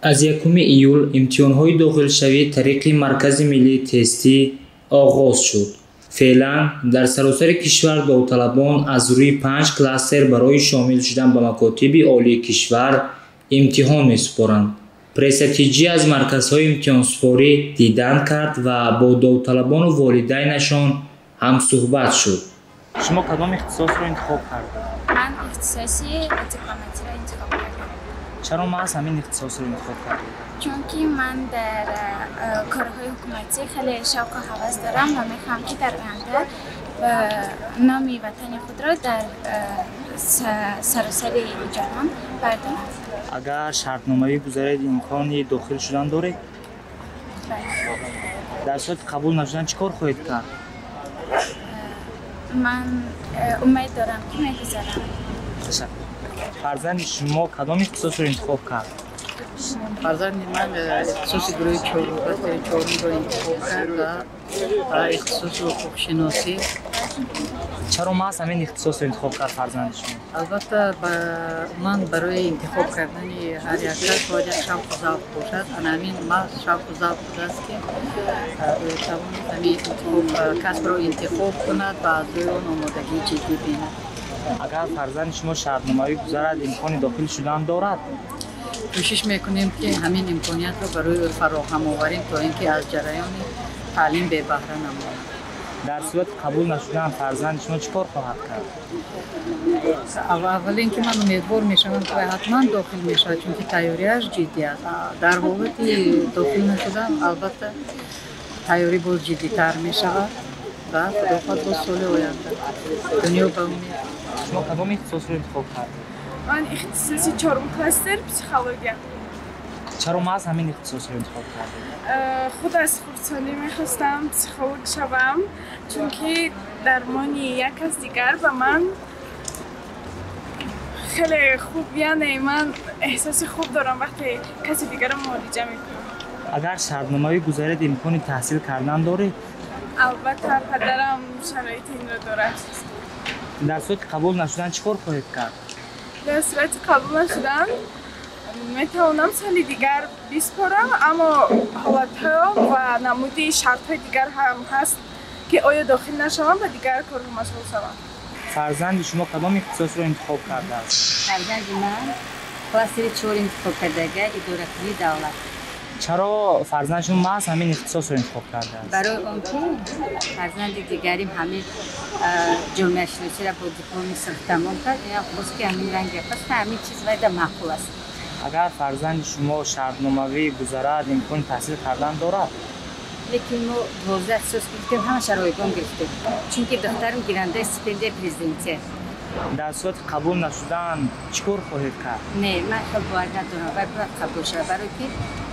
Аз 1 июл имтиҳонҳои дохилшавӣ тариқи Маркази миллии тестӣ оғоз шуд. Феълан дар саросари кишвар довталабон аз рӯи 5 кластер барои шомил шудан ба макотиби олии кишвар имтиҳон месупоранд. Пресса ТЖ аз марказҳои имтиҳонсупорӣ дидан кард ва бо довталабону волидайнашон ҳамсӯҳбат шуд. Шумо кадом ихтисосро интихоб кардед? Ман ихтисоси дипломатиро интихоб кардам. Чаро маҳз ҳамин ихтисосро интихоб кардед? Чунки ман дар корҳои ҳукуматӣ хеле шавқу ҳавас дорам ва мехоҳам, ки дар оянда номи ватани худро дар саросари ҷаҳон бардорам. Агар шартномавӣ гузаред, имкони дохил шудан доред? Бале. Дар сурати қабул нашудан чӣ кор хоҳед кард? Ман умед дорам, ки мегузарам. Ташаккур. Фарзанди шумо кадом ихтисосро интихоб кард? Фарзанди ман ихтисоси гурӯҳи чорум, кластери чорумро интихоб кард ва ихтисоси ҳуқуқшиносӣ. Чаро маҳз ҳамин ихтисосро интихоб кард фарзанди шумо? Албатта, ман барои интихоб кардани ҳар як кас бояд як шавқу завқ бошад. Ана ҳамин маҳз шавқу завқ будааст, ки ӯ тавонист ҳамин касбро интихоб кунад ва аз рӯи он омодагии ҷиддӣ бинад. Агар фарзанди шумо шартномавӣ гузарад, имкони дохил шудан дорад? Кӯшиш мекунем, ки ҳамин имкониятро барои ӯ фароҳам оварем, то ин ки аз ҷараёни таълим бебаҳра намонад. Дар сурати қабул нашудан фарзанди шумо чӣ кор хоҳад кард? Аввалин ки ман умедвор мешавам, ки вай ҳатман дохил мешавад, чунки тайёрияш ҷиддӣ аст. Дар ҳолати дохил нашудан, албатта, тайёрӣ боз ҷиддитар мешавад ва худо хоҳад, боз соли оянда дунё ба умед. Шумо кадом ихтисосро интихоб кардед? Ман ихтисоси чорум кластер, психология. Чаро маҳз ҳамин ихтисосро интихоб кардед? Худ аз хурдсолӣ мехостам психолог шавам, чунки дармони як кас дигар ба ман хеле хуб, яъне ман эҳсоси хуб дорам, вақте каси дигарро муолиҷа мекунам. Агар шартномавӣ гузаред, имкони таҳсил кардан доред? Албатта, падарам шароити инро дорад. Дар сурати қабул нашудан чӣ кор хоҳед кард? Дар сурати қабул нашудан метавонам соли дигар биспорам, аммо ҳолатҳо ва намуди шартҳои дигар ҳам ҳаст, ки оё дохил нашавам, ба дигар корҳо машғул шавам. Фарзанди шумо кадом ихтисосро интихоб кардааст? Фарзанди ман кластери чор интихоб кардага, идоракунии давлат. Чаро фарзанди шумо маҳз ҳамин ихтисосро интихоб кардааст? Барои он ки фарзанди дигарим ҳамин ҷомеашиносиро бо дипломи сурх тамом кард, инам хост, ки ҳамин ранги пас ҳамин чиз вайда маъқул аст. Агар фарзанди шумо шартномавӣ гузарад, имкони таҳсил кардан дорад? Лекин мо 12 ихтисос гирифтем, ҳамаша ройгон гирифтем, чунки духтарам гирандаи стипендияи президентия. Дар сурати қабул нашудан чӣ кор хоҳед кард? Не, ман хел бовар надорам, вай бояд қабул шавад, барое ки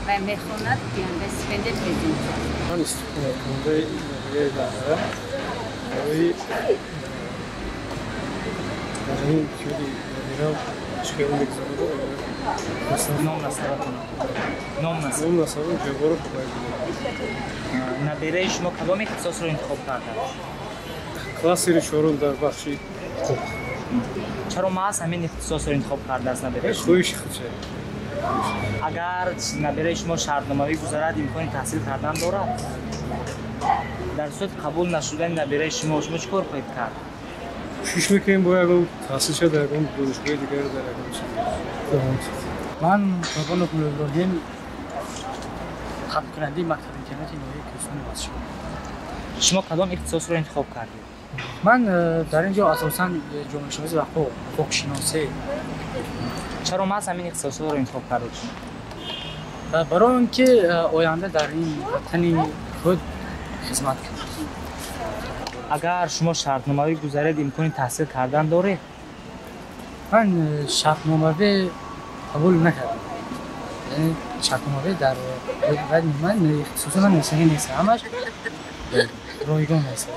вай мехонад, гирандаи стипендияи президентия. Ман истиқоматкунандаи ноҳияи Данғара, барои дар ҳамин имтиҳони набирам чӣ хел мегузараду. Ном насабатон? Ном насаб? Ном насабам Ҷабборов Убайдулло. Набираи шумо кадом ихтисосро интихоб кардааст? Кластери чорум дар бахши ҳуқуқ. Чаро маҳз ҳамин ихтисосро интихоб кардааст набираи шумо? Хоҳиши худша. Агар набираи шумо шартномавӣ гузарад, имкони таҳсил кардан дорад? Дар сурати қабул нашудани набираи шумо, шумо чӣ кор хоҳед кард? Кӯшиш мекунем, бо ягон таҳсилша дар ягон донишгоҳи дигар, дар ягон чиз давом диҳем. Ман Қурбонов Муллоиброҳим, хатмкунандаи мактаби интернати ноҳияи Кӯҳистони Вазшон. Шумо кадом ихтисосро интихоб кардед? Ман дар ин ҷо асосан ҷомеашиносӣ ва ҳуқуқшиносӣ. Чаро маҳз ҳамин ихтисосҳоро интихоб кардед шумо? Барои он ки оянда дар ин ватани худ хизмат кунам. Агар шумо шартномавӣ гузаред, имкони таҳсил кардан доред? Ман шартномавӣ қабул накардам, яъне шартномавӣ дар ман ихтисоси ман несагӣ нест, ҳамаш ройгон аст.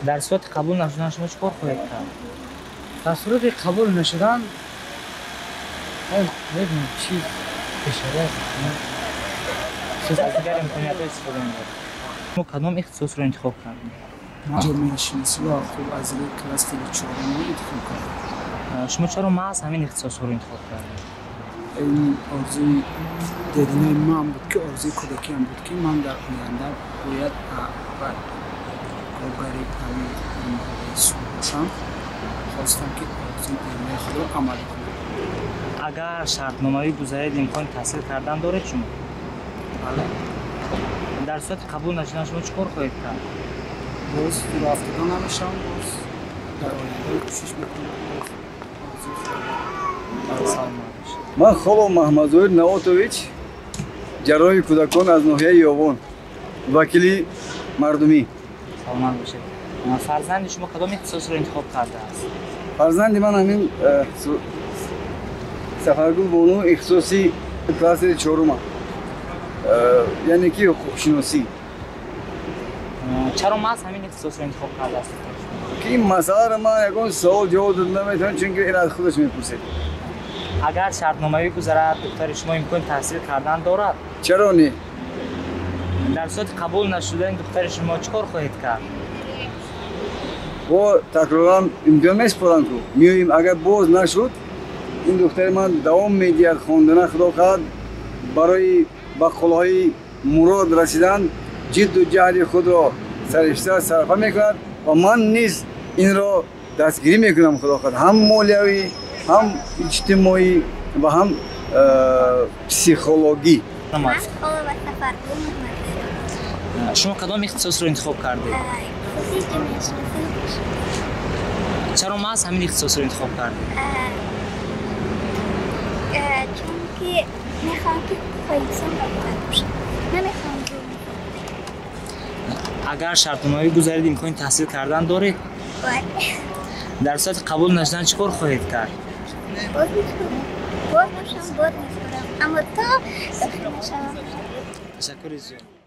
Дар сурати қабул нашудан шумо чӣ кор хоҳед кард? Дар сурати қабул нашудан мебинем, чӣ пешара аст. Аз дигар имкониятҳо истифода мебаред. Шумо кадом ихтисосро интихоб кардед? Ҷомеашиносӣ ва ҳуқуқ аз рӯи кластери чорумро интихоб кардам. Шумо чаро маҳз ҳамин ихтисосҳоро интихоб кардед? Ин орзуи дединаи ман буд, ки орзуи кӯдакиам буд, ки ман дар оянда бояд коргари ҳамин маҳаллаи суд бошам. Хостам, ки орзуи дединаи худро амалӣ кунам. Агар шартномавӣ гузаред, имкони таҳсил кардан доред шумо? Бале. Дар сурати қабул нашудан шумо чӣ кор хоҳед кард? Боз руҳафтода намешавам, боз дар оянда кӯшиш мекунам, боз орзуи худро. Саломат бошед. Ман Холов Маҳмадзоир Наотович, ҷарроҳи кӯдакон аз ноҳияи Ёвон, вакили мардумӣ. Саломат бошед. Фарзанди шумо кадом ихтисосро интихоб кардааст? Фарзанди ман ҳамин Сафаргул Бону ихтисоси кластери чорума, яъне ки ҳуқуқшиносӣ. Чаро маҳз ҳамин ихтисосро интихоб кардааст? Ки ин масъаларо ман ягон савол ҷавоб дода наметавонам, чунки ин аз худаш мепурсед. Агар шартномавӣ гузарад, духтари шумо имкони таҳсил кардан дорад? Чаро не? Дар сурати қабул нашудани духтари шумо чӣ кор хоҳед кард? Бо такроран имтиҳон месупорам, ку меоем. Агар боз нашуд, ин духтари ман давом медиҳад хондана, худо хоҳад, барои ба қуллаҳои мурод расидан ҷидду ҷаҳди худро саришта сарфа мекунад ва ман низ инро дастгирӣ мекунам, худо хоҳад, ҳам молиявӣ, ҳам иҷтимоӣ ва ҳам психологӣ. Ман Холова Сафаргул Муҳаммадзоир. Шумо кадом ихтисосро интихоб кардед? Ихтисоси ҷамъиятшиносӣ. Чаро маҳз ҳамин ихтисосро интихоб кардед? Чунки мехоҳам, ки ҳуқуқҳои инсон баробар бошад. Намехоҳам зулм. Агар шартномавӣ гузаред, имкони таҳсил кардан доред? Бале. Дар сурати қабул нашудан чӣ кор хоҳед кард? Боз мехонам, боз мешавам, боз месупорам, аммо то дохил нашавам. Ташаккури зиёд.